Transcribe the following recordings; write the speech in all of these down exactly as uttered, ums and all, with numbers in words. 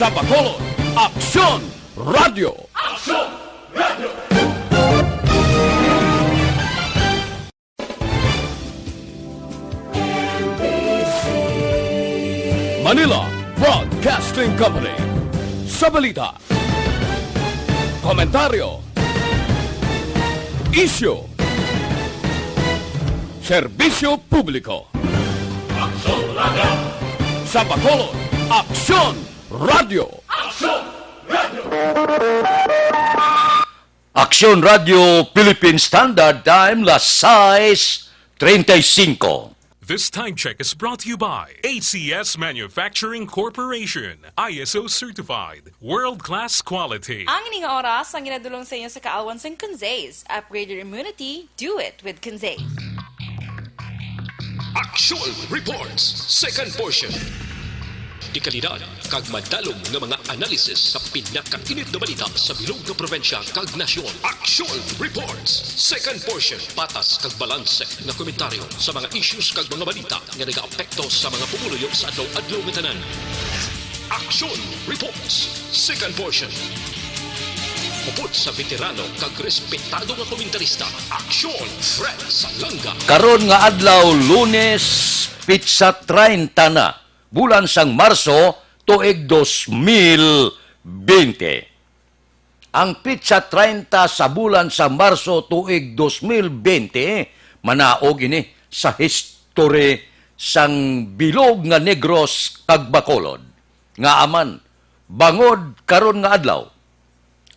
Sa Bacolod, Aksyon Radio. Manila Broadcasting Company. Sa balita, komentaryo, isyu, serbisyo publiko. Aksyon Radio. Sa Bacolod, Aksyon Radio. Aksyon Radio. Aksyon Radio Philippine Standard Time, las sais treinta y cinco. This time check is brought to you by A C S Manufacturing Corporation, I S O certified, world-class quality. Ang ining oras ang ginadulong sa inyo sa kaalwan sang Conzays. Upgrade your immunity, do it with Conzays. Action Reports, second portion. Dekalidad kag madalom nga mga analysis sa pinakainit nga balita sa bilog nga probinsya kag nasyon. Action Reports, second portion. Patas kag balanse nga komentaryo sa mga issues kag mga balita nga nagaapekto sa mga pumuluyo sa adlaw-adlaw nga tanan. Action Reports, second portion. Upod sa veterano kag respetado nga komentarista, Aksyon Fred Salanga. Karon nga adlaw, Lunes, pitsa treinta na, bulan sang Marso, tuig dos mil bente. Ang pitsa treinta sa bulan sa Marso tuig dos mil bente, manaog ini sa history sang bilog nga Negros kag Bacolod. Ngaa man, bangod karon nga adlaw,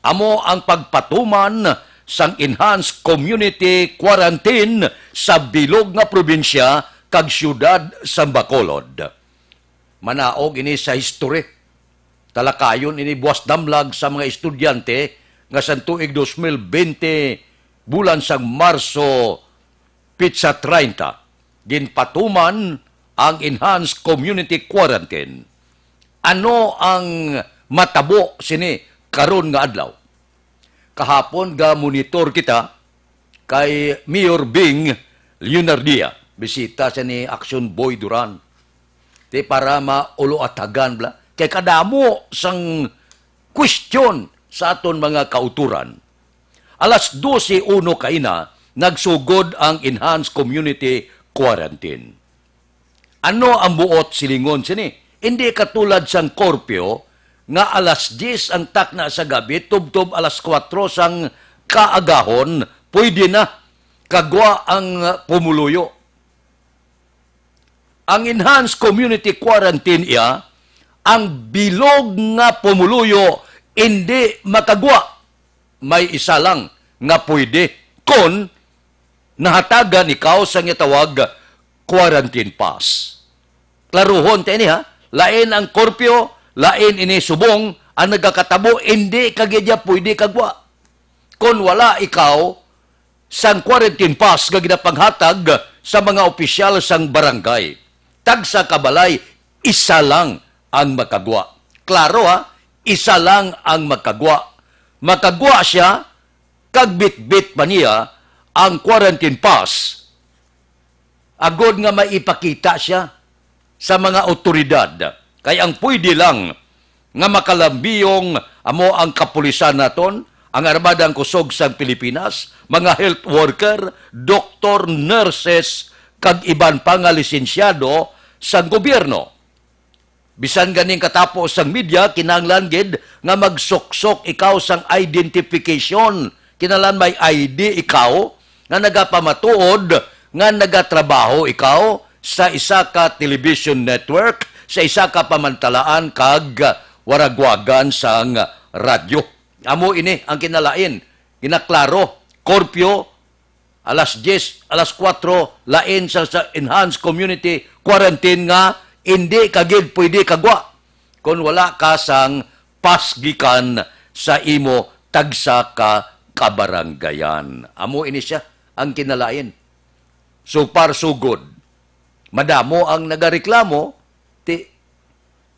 amo ang pagpatuman sang enhanced community quarantine sa bilog nga probinsya kag siyudad sa Bacolod. Manaog ini sa history. Talakayon ini buas damlag sa mga estudyante nga sa tuig dos mil bente, bulan sang Marso, pitsa treinta, ginpatuman ang enhanced community quarantine. Ano ang matabo sini karon nga adlaw? Kahapon, ga-monitor kita kay Mayor Bing Leonardia. Bisita siya ni Action Boy Duran. Ti para mauloatagan bla. Kay kadamo sang question sa aton mga kauturan. Alas dose uno kaina, nagsugod ang enhanced community quarantine. Ano ang buot silingon sini? Hindi katulad sang curfew nga alas diyes ang takna sa gabi, tubtob alas kuwatro sang kaagahon, pwede na kagwa ang pumuluyo. Ang enhanced community quarantine iya, ang bilog nga pumuluyo hindi makagwa. May isa lang nga pwede kon nahatagan ikaw sang gitawag quarantine pass. Klaruhon ta ini, ha, lain ang curfew, lain ini subong, ang nagakatabo, hindi ka gid ya pwede kagwa kon wala ikaw sang quarantine pass nga ginapanghatag sa mga opisyal sang barangay. Tagsa ka balay, isa lang ang makagwa. Klaro, ha? Isa lang ang makagwa. Makagwa siya kag bitbit pa niya ang quarantine pass, agod nga maipakita siya sa mga awtoridad. Kay ang pwede lang nga makalambiyong amo ang kapulisan naton, ang Armadang Kusog sang Pilipinas, mga health worker, doktor, nurses, kag iban pa nga lisensyado sang gobyerno. Bisan ganing katapo sang media, kinahanglan gid nga magsuksok ikaw sang identification. Kinahanglan may I D ikaw nga nagapamatuod nga nagatrabaho ikaw sa isa ka television network, sa isa ka pamantalaan kag waragwagan sang radyo. Amo ini ang kinalain. Ginaklaro, curfew, alas diyes, alas kuwatro, lain sa, sa enhanced community quarantine nga hindi ka gid pwede kagwa kon wala ka sang pass gikan sa imo tagsa ka kabarangayan. Amo ini sia ang kinalain. So far, so good. Madamo ang nagareklamo, ti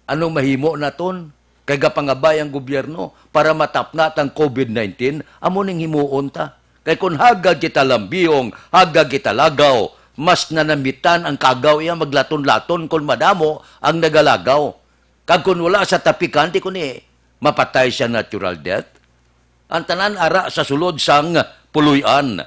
ano mahimo naton? Kay gapangabay ang gobyerno para matapnga tang COVID nineteen, amo ning himuon ta. Kay kon hagad kita lambihong, hagad kita lagaw, mas nanamitan ang kagaw iya maglaton-laton kon madamo ang nagalagaw. Kag kon wala sa tapikan, di ko ni mapatay siya natural death. Ang tanan ara sa sulod sang puloy-an.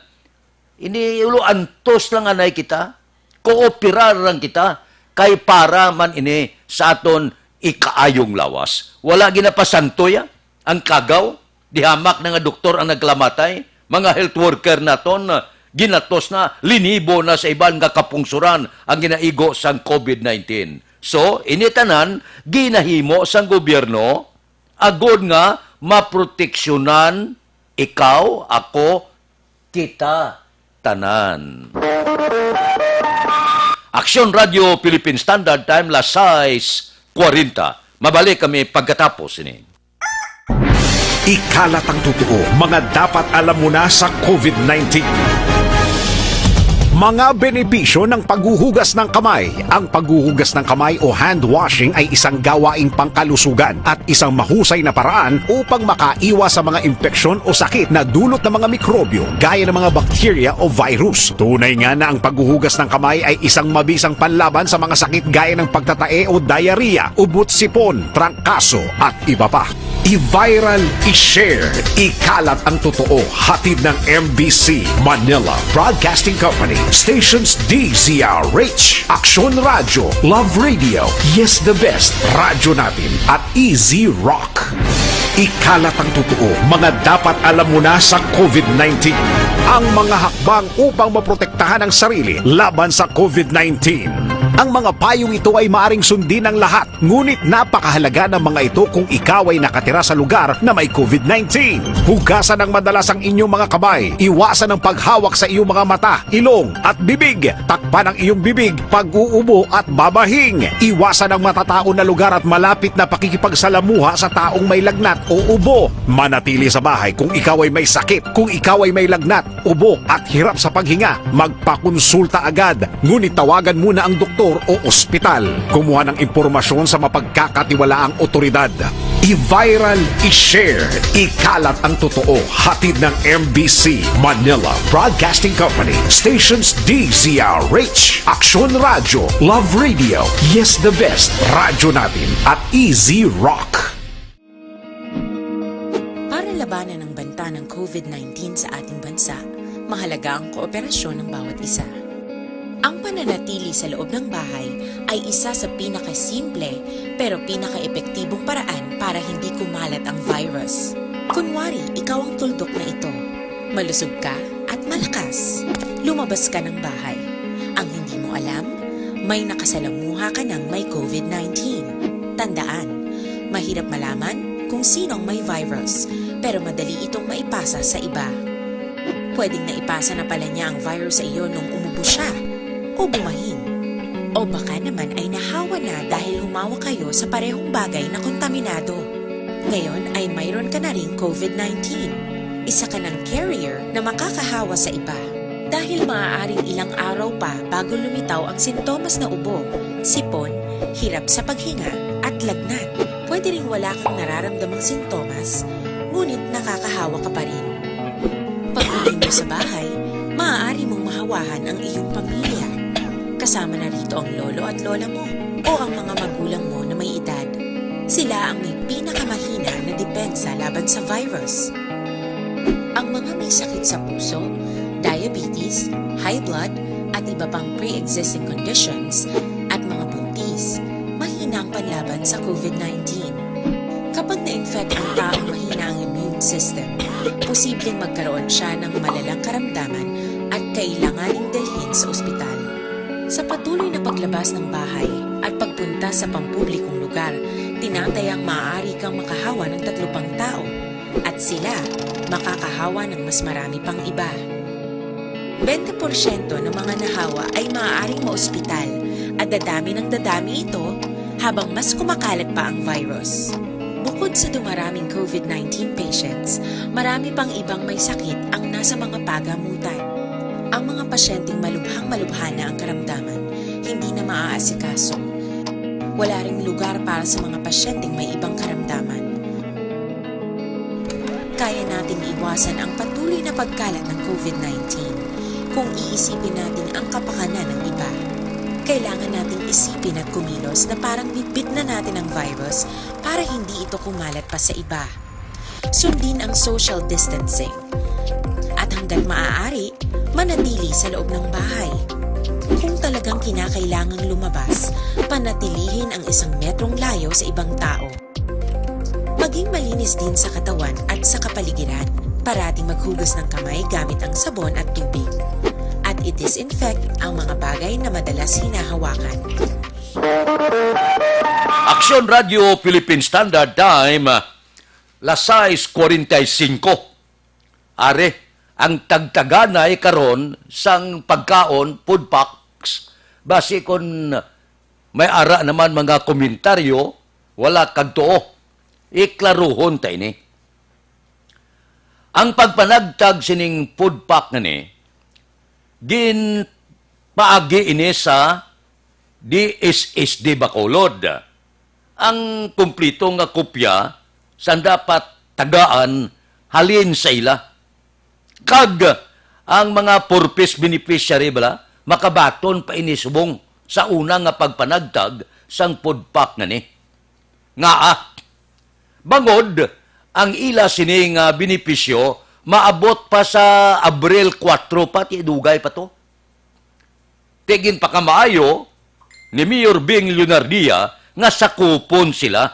Ini ulo antos lang anay kita. Kooperar lang kita kay para man ini sa aton ikaayong lawas. Wala ginapasantoy, ah, ang kagaw. Di hamak na nga doktor ang nagkalamatay, mga health worker naton, ah, ginatos na, linibo na sa iban nga kapungsoran ang ginaigo sang covid nineteen. So, ini tanan ginahimo sang gobyerno agod nga maproteksyonan ikaw, ako, kita tanan. Aksyon Radio Philippine Standard Time, las sais kuwarenta. Mabalik kami pagkatapos ini. Ikalat ang totoo, mga dapat alam mo na sa covid nineteen. Mga benepisyo ng paghuhugas ng kamay. Ang paghuhugas ng kamay o hand washing ay isang gawaing pangkalusugan at isang mahusay na paraan upang makaiwas sa mga impeksyon o sakit na dulot ng mga mikrobyo gaya ng mga bakterya o virus. Tunay nga na ang paghuhugas ng kamay ay isang mabisang panlaban sa mga sakit gaya ng pagtatae o diarrhea, ubot sipon, trangkaso, at iba pa. I-viral, i-share, ikalat ang totoo. Hatid ng M B C Manila Broadcasting Company, stations D Z R H, Aksyon Radyo, Love Radio, Yes the Best, Radyo Natin, at Easy Rock. Ikalat ang totoo, mga dapat alam mo na sa covid nineteen. Ang mga hakbang upang maprotektahan ang sarili laban sa covid nineteen. Ang mga payong ito ay maaring sundin ng lahat, ngunit napakahalaga ng mga ito kung ikaw ay nakatira sa lugar na may covid nineteen. Hugasan ng madalas ang inyong mga kamay. Iwasan ang paghawak sa iyong mga mata, ilong, at bibig. Takpan ang iyong bibig pag-uubo at babahing. Iwasan ang matataon na lugar at malapit na pakikipagsalamuha sa taong may lagnat o ubo. Manatili sa bahay kung ikaw ay may sakit, kung ikaw ay may lagnat, ubo, at hirap sa paghinga. Magpakonsulta agad, ngunit tawagan muna ang doktor o ospital. Kumuha ng impormasyon sa mapagkakatiwalaang otoridad. I-viral, i-share, ikalat ang totoo. Hatid ng M B C Manila Broadcasting Company, stations D Z R H, Aksyon Radyo, Love Radio, Yes the Best, Radyo Natin, at Easy Rock. Para labanan ang banta ng covid nineteen sa ating bansa, mahalaga ang kooperasyon ng bawat isa. Ang pananatili sa loob ng bahay ay isa sa pinakasimple pero pinakaepektibong paraan para hindi kumalat ang virus. Kunwari, ikaw ang tuldok na ito. Malusog ka at malakas. Lumabas ka ng bahay. Ang hindi mo alam, may nakasalamuha ka ng may covid nineteen. Tandaan, mahirap malaman kung sino ang may virus, pero madali itong maipasa sa iba. Pwedeng naipasa na pala niya ang virus sa iyo nung umubo siya o bumahin. O baka naman ay nahawa na dahil humawak kayo sa parehong bagay na kontaminado. Ngayon ay mayroon ka na ring covid nineteen. Isa ka ng carrier na makakahawa sa iba. Dahil maaaring ilang araw pa bago lumitaw ang sintomas na ubo, sipon, hirap sa paghinga, at lagnat. Pwede ring wala kang nararamdamang sintomas, ngunit nakakahawa ka pa rin. Pag-uwi mo sa bahay, maaari mong mahawahan ang iyong pamilya. Kasama na rito ang lolo at lola mo o ang mga magulang mo na may edad. Sila ang may pinakamahina na depensa laban sa virus. Ang mga may sakit sa puso, diabetes, high blood, at iba pang pre-existing conditions, at mga buntis, mahina ang panlaban sa covid nineteen. Kapag na-infect ang taong mahina ang immune system, posibleng magkaroon siya ng malalang karamdaman at kailanganing dalhin sa ospital. Sa patuloy na paglabas ng bahay at pagpunta sa pampublikong lugar, tinatayang maaari kang makahawa ng tatlo pang tao at sila makakahawa ng mas marami pang iba. Bente porsyento ng mga nahawa ay maaaring maospital at dadami ng dadami ito habang mas kumakalat pa ang virus. Bukod sa dumaraming covid nineteen patients, marami pang ibang may sakit ang nasa mga pagamutan. Ang mga pasyenteng malubhang malubha na ang karamdaman, hindi na maaasikaso. Wala ring lugar para sa mga pasyenteng may ibang karamdaman. Kaya nating iwasan ang patuloy na pagkalat ng covid nineteen kung iisipin natin ang kapakanan ng iba. Kailangan nating isipin at kumilos na parang bitbit na natin ang virus para hindi ito kumalat pa sa iba. Sundin ang social distancing. At hanggat maaari, manatili sa loob ng bahay. Kung talagang kinakailangang lumabas, panatilihin ang isang metrong layo sa ibang tao. Maging malinis din sa katawan at sa kapaligiran. Parating maghugas ng kamay gamit ang sabon at tubig. At i-disinfect ang mga bagay na madalas hinahawakan. Aksyon Radio Philippine Standard Time, las sais cuarenta y cinco. Are, ang tagtaganay karon sang pagkaon, food packs, basi kon may ara naman mga komentaryo, wala kag tuo. Iklaruhon ta ini. Ang pagpanagtag sining food pack ngani, ginpaagi ini sa D S S D Bacolod. Ang kumpleto nga kopya sang dapat tagaan halin sa ila. Kag ang mga purpose beneficiary bala makabaton pa ini subong sa una nga pagpanagtag sang food pack ngani. Ngaa, bangod ang ila sini nga benepisyo maabot pa sa Abril kuwatro pa, ti dugay pa to. Ti ginpakamaayo ni Mayor Bing Leonardia nga sakupon sila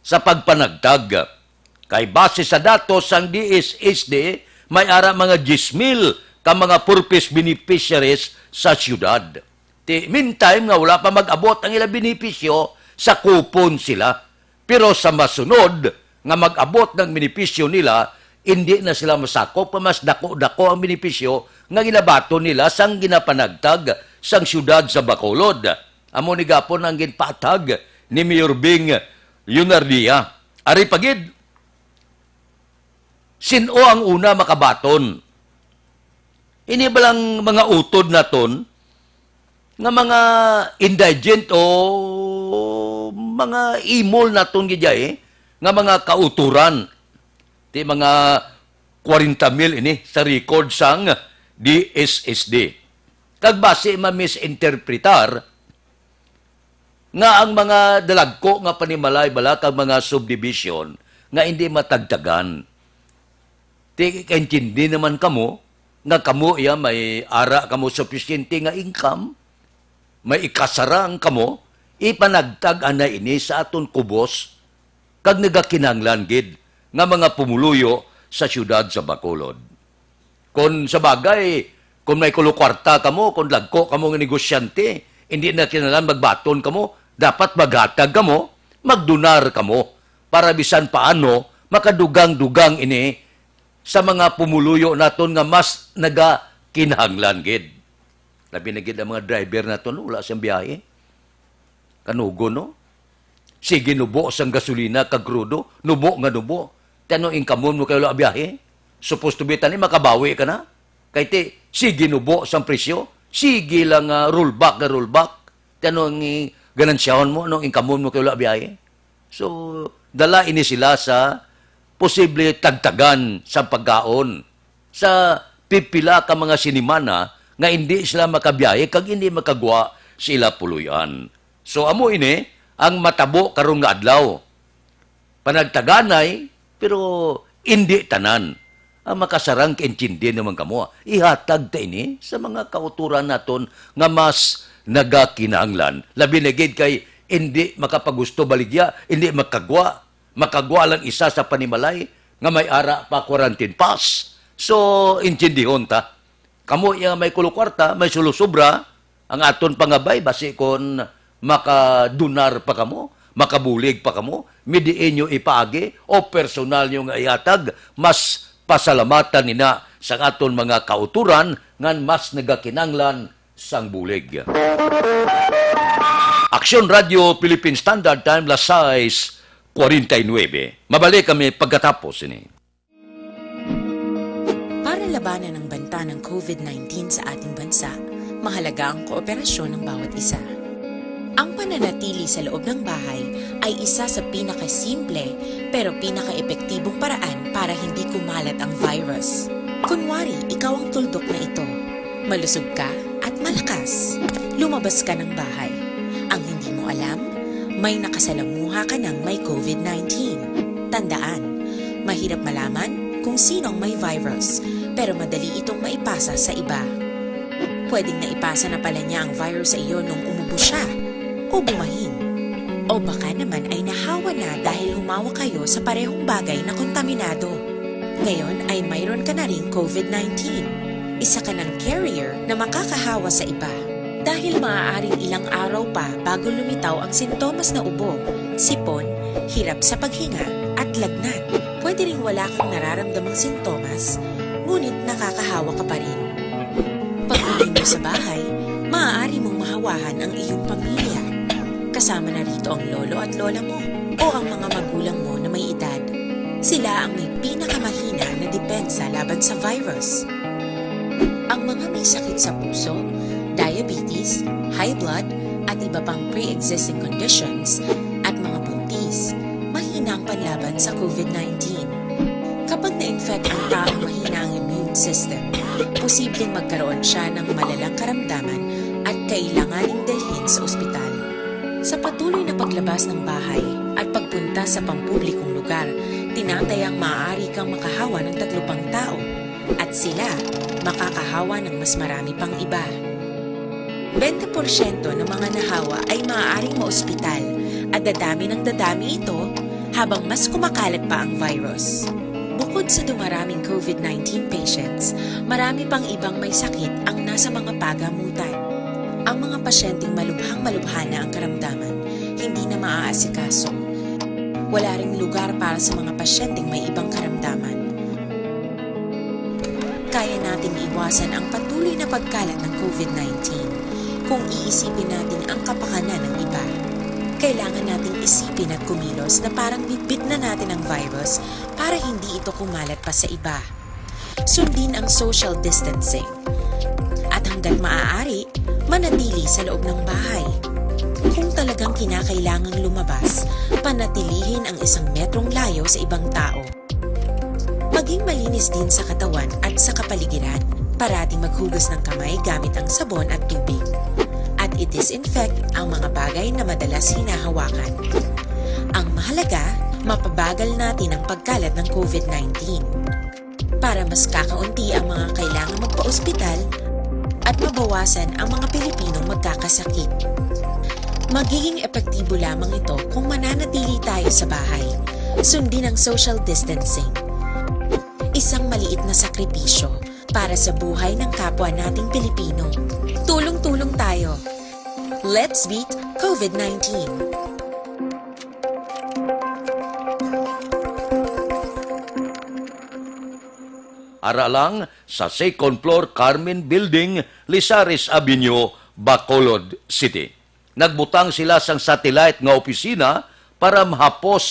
sa pagpanagtag. Kay base sa datos sang D S S D, may ara mga diyes mil ka mga purpose beneficiaries sa siyudad. Ti meantime nga wala pa mag-abot ang ila benepisyo, sakupon sila. Pero sa masunod nga mag-abot ng benepisyo nila, indi na sila masakop nga mas dako-dako ang benepisyo nga ginabaton nila sang ginapanagtag sang siyudad sa Bacolod. Amo ni gapon ang ginpatag ni Mayor Bing Leonardia. Ari pa gid, sin-o ang una makabaton? Ini balang mga utod naton nga mga indigent o mga imol naton gid ay nga mga kauturan, ti mga kwarenta mil ini sa record sang D S S D. Kag basi ma-misinterpretar nga ang mga dalagko nga panimalay bala kag mga subdivision nga indi matagtagan. Ti kaintindi naman kamo nga kamo iya may ara kamo supisyente nga income, may ikasarang kamo, ipanagtag anay ini sa aton kubos kag nagakinahanglan gid nga mga pumuluyo sa siyudad sa Bacolod. Kon sa bagay, kon may kulo kwarta kamo, kon lagko kamo nga negosyante, indi na kinahanglan magbaton kamo, dapat maghatag kamo, magdonar kamo, para bisan paano makadugang-dugang ini sa mga pumuluyo naton nga mas nagakinahanglan gid. Labi na gid ang mga driver naton, wala siyang biyahe. Kanugon, no? Sige nubo sang gasolina kag krudo, nubo nga nubo. Ti ano income mo kay wala biyahe? Supposed to be tani makabawi ka na. Kay ti, sige nubo sang presyo, sige lang nga rollback nga rollback. Ti ano ang i-, ganansyahon mo, ano income mo kay wala biyahe? So, dala ini sila sa posible tagtagan sa pagkaon sa pipila ka mga sinimana nga indi sila makabiyahe kag indi makagwa sa ila puloy-an. So, amo ini ang matabo karon nga adlaw. Panagtaganay, pero indi tanan. Ang makasarang kaintindi naman kamo, ihatag ta ini sa mga kauturan naton nga mas nagakinahanglan. Labi na gid kay indi makapagusto baligya, indi makagwa, makagwa lang isa sa panimalay nga may ara pa quarantine pass. So, intindihon ta. Kamo iya may kulo kwarta, may sulo sobra, ang aton pangabay, basi kon makadonar pa kamo, makabulig pa kamo, may diin nyo ipaagi o personal nyo nga ihatag, mas pasalamatan nina sang aton mga kauturan ngan mas nagakinanglan sang bulig. Aksyon Radio Philippine Standard Time, las sais cuarenta y nueve. Mabalik kami pagkatapos ini. Para labanan ang banta ng COVID nineteen sa ating bansa, mahalaga ang kooperasyon ng bawat isa. Ang pananatili sa loob ng bahay ay isa sa pinakasimple pero pinakaepektibong paraan para hindi kumalat ang virus. Kunwari, ikaw ang tuldok na ito. Malusog ka at malakas. Lumabas ka ng bahay. Ang hindi mo alam, may nakasalamuha ka ng may covid nineteen. Tandaan, mahirap malaman kung sino ang may virus, pero madali itong maipasa sa iba. Pwedeng naipasa na pala niya ang virus sa iyo nung umubo siya o bumahin. O baka naman ay nahawa na dahil humawak kayo sa parehong bagay na kontaminado. Ngayon ay mayroon ka na ring covid nineteen. Isa ka ng carrier na makakahawa sa iba. Dahil maaaring ilang araw pa bago lumitaw ang sintomas na ubo, sipon, hirap sa paghinga, at lagnat. Pwede ring wala kang nararamdamang sintomas, ngunit nakakahawa ka pa rin. Pag-uwi mo sa bahay, maaari mong mahawahan ang iyong pamilya. Kasama na rito ang lolo at lola mo o ang mga magulang mo na may edad. Sila ang may pinakamahina na depensa laban sa virus. Ang mga may sakit sa puso, diabetes, high blood, at iba pang pre-existing conditions, at mga buntis, mahina ang panlaban sa covid nineteen. Kapag na-infect ang taong mahina ang immune system, posibleng magkaroon siya ng malalang karamdaman at kailanganing dalhin sa ospital. Sa patuloy na paglabas ng bahay at pagpunta sa pampublikong lugar, tinatayang maaari kang makahawa ng tatlo pang tao at sila makakahawa ng mas marami pang iba. Bente porsyento ng mga nahawa ay maaaring maospital at dadami ng dadami ito habang mas kumakalat pa ang virus. Bukod sa dumaraming covid nineteen patients, marami pang ibang may sakit ang nasa mga pagamutan. Ang mga pasyenteng malubhang-malubha na ang karamdaman, hindi na maaasikaso. Wala ring lugar para sa mga pasyenteng may ibang karamdaman. Kaya nating iwasan ang patuloy na pagkalat ng covid nineteen kung iisipin natin ang kapakanan ng iba. Kailangan nating isipin at kumilos na parang bitbit na natin ang virus para hindi ito kumalat pa sa iba. Sundin ang social distancing. At hanggat maaari, manatili sa loob ng bahay. Kung talagang kinakailangang lumabas, panatilihin ang isang metrong layo sa ibang tao. Maging malinis din sa katawan at sa kapaligiran. Parating maghugas ng kamay gamit ang sabon at tubig. At i-disinfect ang mga bagay na madalas hinahawakan. Ang mahalaga, mapabagal natin ang pagkalat ng covid nineteen. Para mas kakaunti ang mga kailangang magpa-ospital at mabawasan ang mga Pilipinong magkakasakit. Magiging epektibo lamang ito kung mananatili tayo sa bahay. Sundin ang social distancing. Isang maliit na sakripisyo para sa buhay ng kapwa nating Pilipino. Tulong-tulong tayo. Let's beat covid nineteen. Ara lang sa second floor Carmen Building, Lizares Avenue, Bacolod City. Nagbutang sila sang satellite nga opisina para mahapos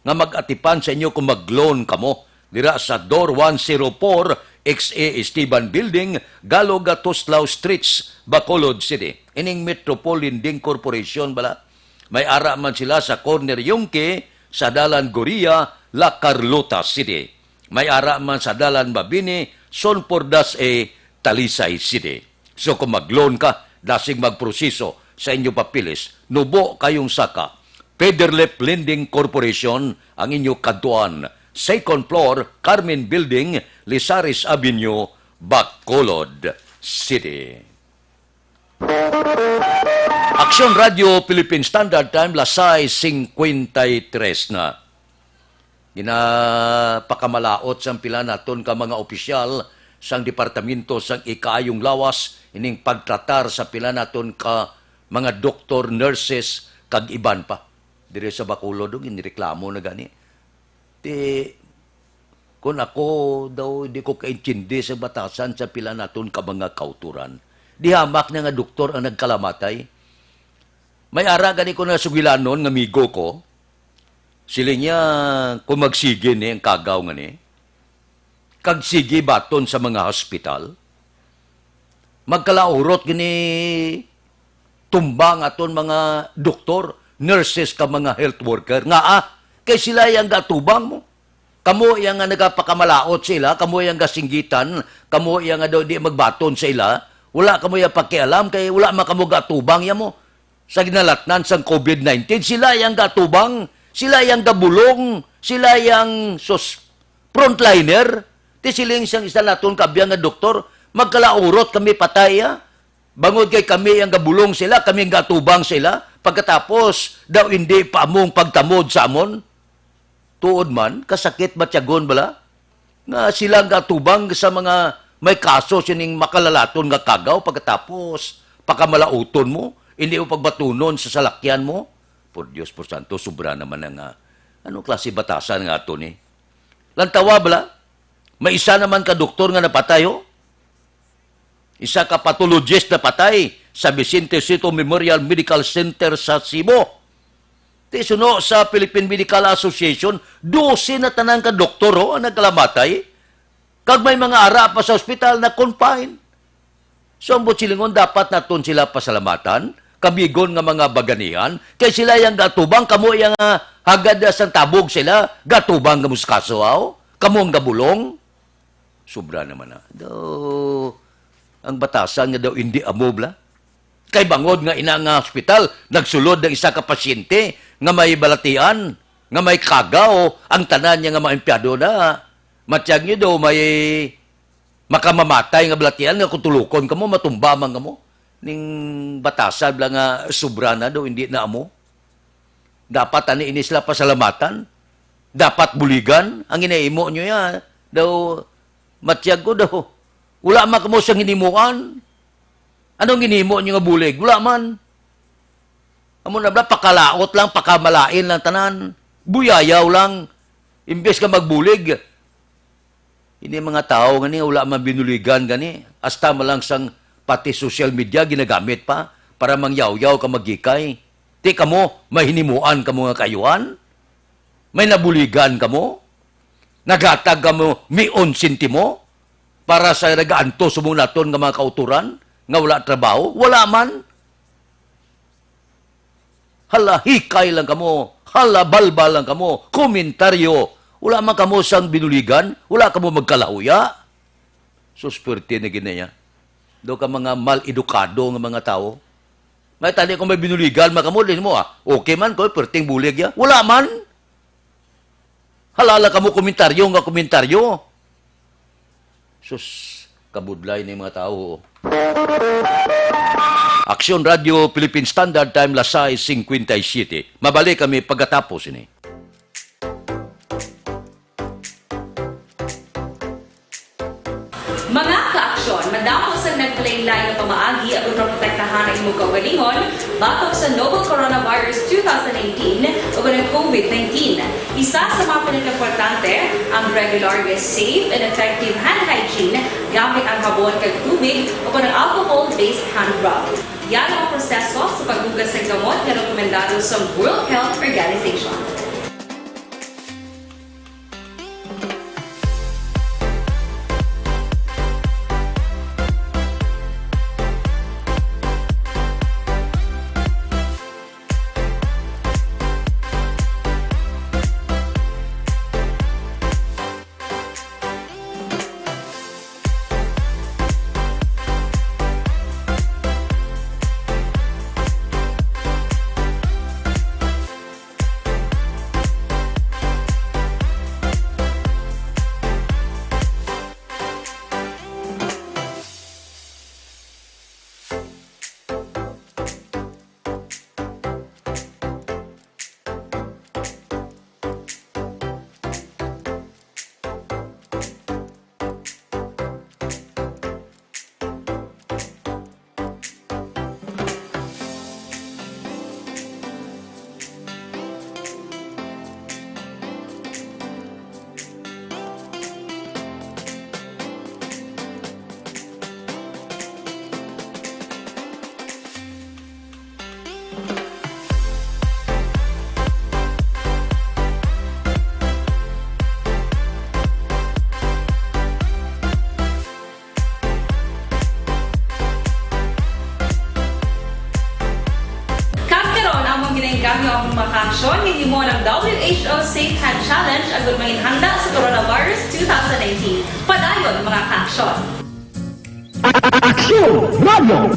nga mag-atipan sa inyo kung mag-loan kamo dira sa Door one zero four X A Esteban Building, Galog, Tuslao Streets, Bacolod City. Ining Metropol Lending Corporation bala. May ara man sila sa corner Yungque sa Dalan Goria, La Carlota City. May ara man sa Dalan Mabini, Son Pordas A, Talisay City. So kung mag-loan ka, dasig magproseso sa inyo papeles, nubo kayong saka. Federlip Lending Corporation ang inyo kadtuan. Second floor, Carmen Building, Lizares Avenue, Bacolod City. Aksyon Radio Philippine Standard Time, las sais cincuenta y tres na. Ginapakamalaot sang pila naton ka mga opisyal sang Departamento sang Ikaayong Lawas ining pagtratar sa pila naton ka mga doktor, nurses, kag iban pa. Diri sa Bacolod, ginreklamo na gani. Ti, kun ako daw, di ko kaintindi sa batasan sa pila naton ka mga kauturan. Di hamak na nga doktor ang nagkalamatay. May ara gani ko na sugilanon nga migo ko. Siling niya, kung magsigi ni ang kagaw nga ni, kag sige baton sa mga hospital, magkalaurot gani tumba ang aton mga doktor, nurses, kag mga health worker. Ngaa? Kay sila ang gatubang mo. Kamo iya nga nagapakamalaot sa ila, kamo iya nga singgitan, kamo iya nga daw di magbaton sa ila, Wala kamo ya pakialam kay wala man kamo gatubang ya mo. Sa ginalatnan sang covid nineteen, sila yang gatubang, sila yang gabulong, sila yang sus-, frontliner. Ti siling sang isa naton kaabyan nga doktor, "Magkalaurot kami patay, ah. Bangod kay kami ang gabulong sila, kami ang gatubang sila. Pagkatapos, daw hindi pa among pagtamod sa amon." Tuod man, kasakit matyagon bala nga sila ang gatubang sa mga may kaso sining makalalaton nga kagaw, pagkatapos pakamalauton mo, hindi mo pagbatunon sa salakyan mo. Por Dios, por santo, sobra naman na nga. Anong klase batasan nga ato ni? Lantawa bala, may isa naman ka doktor nga napatay, oh. Isa ka pathologist na patay sa Vicente Sito Memorial Medical Center sa Cebu. Ti suno sa Philippine Medical Association, dose na tanan ka doktor, ho, ang nagkalamatay. Kag may mga ara pa sa ospital na confine. So, ang buot silingon, dapat naton sila pasalamatan, kabigon nga mga baganihan, kay sila yang gatubang, kamo yang, ah, hagad sang tabog sila, gatubang kamo sa kaso, aw? Kamo ang gabulong? Sobra naman na. Daw, ang batasan nga daw hindi amo bala. Kay bangod nga ina nga hospital, nagsulod ang isa ka pasyente nga may balatian, nga may kagaw, ang tanan niya nga mga empleyado na. Matiyag niyo daw may makamamatay nga balatian nga kung tulukon kamo, matumba man kamo. Ning batasan bala nga sobra na daw, hindi na amo. Dapat ani ini sila pasalamatan. Dapat buligan ang ginahimo nyo ya. Daw, matiyag ko daw. Wala man kamo sang hinimuan. Anong ginhimo nyo nga bulig? Wala man. Amo na bala, pakalaot lang, pakamalain lang tanan. Buyayaw lang. Imbes nga magbulig. Ini mga tawo gani wala man binuligan gani, hasta man lang sang pati social media ginagamit pa para mangyawyaw ka magikay. Ti kamo, may hinimuan kamo nga kaayuhan? May nabuligan kamo? Naghatag kamo mion sentimo para sa nagaantos subong naton nga mga kautoran nga wala trabaho? Wala man. Hala, hikay lang kamo. Hala, balbal lang kamo. Komentaryo. Wala man kamo sang binuligan. Wala kamo magkalahuya. Sus, puwerte na gid na iya. Daw ka mga mal-edukado nga mga tawo. May tani kung may binuligan man kamo, di mo, ah, okay man ko, perting bulig ya. Wala man. Halala kamo komentaryo nga komentaryo. Sus, kabudlay ning mga tawo. Aksyon Radio Philippine Standard Time, las sais cincuenta y siete. Mabalik kami pagkatapos ini. Mga kaaksyon, madamo sang nagpalain-lain nga pamaagi aron maprotektahan ang imong kaugalingon batok sa novel coronavirus two thousand nineteen ug ang covid nineteen. Isa sa mga pinakaimportante, ang regular nga safe and effective hand hygiene gamit ang habon kag tubig o kon ang alcohol-based hand rub. Yara ang proseso sa paghugas sang kamot nga rekomendado sang World Health Organization. Kag karon, among ginaengganyo ang mga kaaksyon nga hinimo ng W H O Safe Hand Challenge agud manginhanda sa coronavirus two thousand nineteen. Padayon, mga kaaksyon. Aksyon Radio!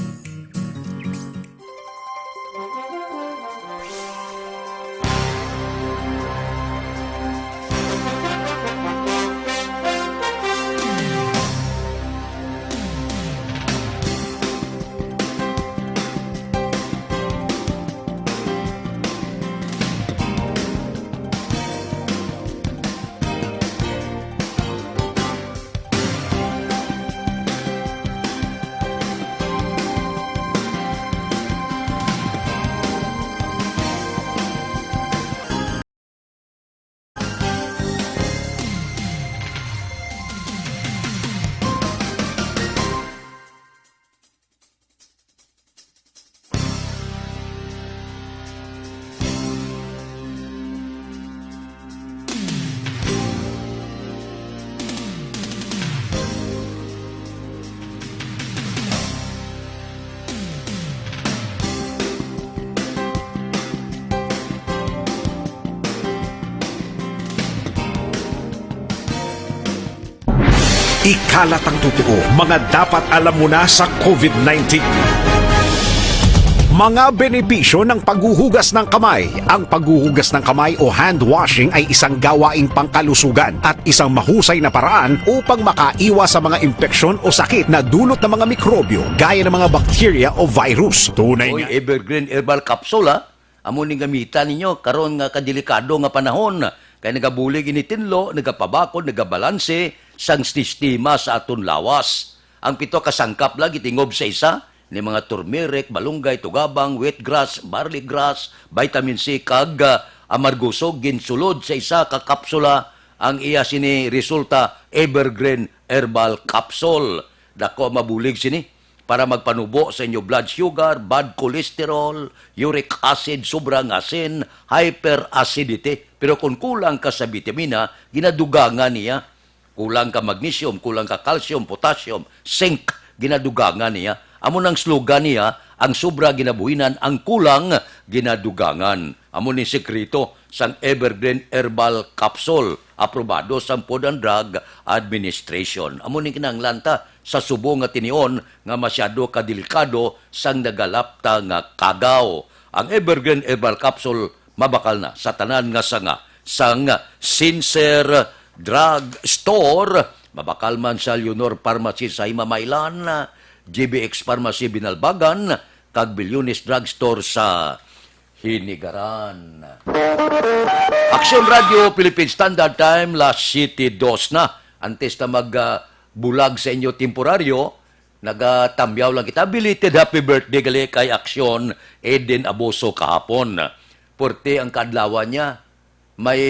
Ikalat ang totoo, mga dapat alam mo na sa COVID nineteen. Mga benepisyo ng paghuhugas ng kamay. Ang paghuhugas ng kamay o hand washing ay isang gawaing pangkalusugan at isang mahusay na paraan upang makaiwas sa mga impeksyon o sakit na dulot ng mga mikrobyo gaya ng mga bakterya o virus. Tunay Oy, nga Evergreen Herbal Capsule, ha? Amo ning gamitan ninyo karon nga kadelikado nga panahon, kay nagabulig ini tinlo, nagapabakod, nagabalanse sang sistema sa aton lawas. Ang pito ka sangkap lang gitingob sa isa, ni mga turmeric, malunggay, tugabang, wheatgrass, barley grass, vitamin C, kag, ah, amargoso, ginsulod sa isa ka kapsula. Ang iya sini resulta, Evergreen Herbal Capsule. Dako ang mabulig sini para magpanubo sa inyo blood sugar, bad cholesterol, uric acid, sobra nga asin, hyperacidity. Pero kung kulang ka sa bitamina, ginadugangan niya. Kulang ka magnesium, kulang ka calcium, potassium, zinc, ginadugangan niya. Amo nang slogan niya, ang sobra ginabuhinan, ang kulang ginadugangan. Amo ni sekreto sang Evergreen Herbal Capsule, aprobado sang Food and Drug Administration. Amo ni kinahanglan ta sa subong nga tinion nga masyado ka delikado sang nagalapta nga kagaw. Ang Evergreen Herbal Capsule mabakal na sa tanan nga sanga sang Sincere Drug Store. Mabakal man sa Leonor Pharmacy sa Himamaylan, G B X Pharmacy Binalbagan, kag Bilyones Drug Store sa Hinigaran. Aksyon Radio Philippine Standard Time, las siyete dos na. Antes na mag, ah, bulag sa inyo temporaryo, nagatamyaw lang kita. Belated happy birthday gali kay Aksyon Eden Abuso kahapon. Puwerte ang kaadlawan niya. May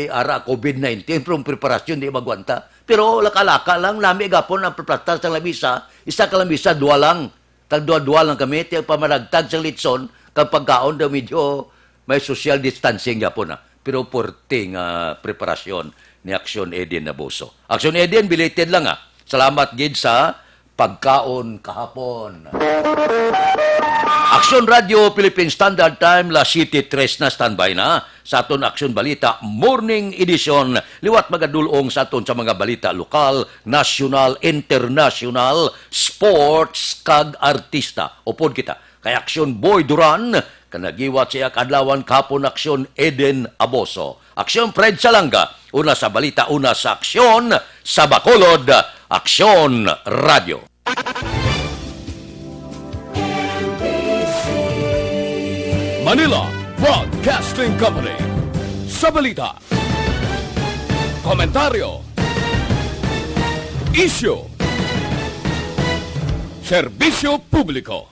ara COVID nineteen, pero ang preparasyon di magwanta. Pero laka-laka lang, nami gapon ang pagplasta sa lamisa. Isa ka lamisa, dua lang. Tagdua-dua lang kami, ti pamanagtag sa litson, kag pagkaon daw medyo may social distancing gapon, ah. Pero puwerte nga preparasyon ni Aksyon Eden Naboso. Aksyon Eden, belated lang, ah. Salamat gid sa pagkaon kahapon. Aksyon Radio Philippine Standard Time, las siyete tres na, standby na sa aton Aksyon Balita Morning Edition. Liwat magadulong sa aton sa mga balita lokal, nasyonal, internasyonal, sports, kag artista. Upod kita kay Aksyon Boy Duran, kag nagiwat sa iya kaadlawan kahapon, Aksyon Eden Aboso. Aksyon Fred Salanga, una sa balita, una sa aksyon, sa Bacolod, Aksyon Radio. Manila Broadcasting Company. Sa balita, komentaryo, isyu, serbisyo publiko.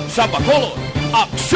Sa Bacolod, Aksyon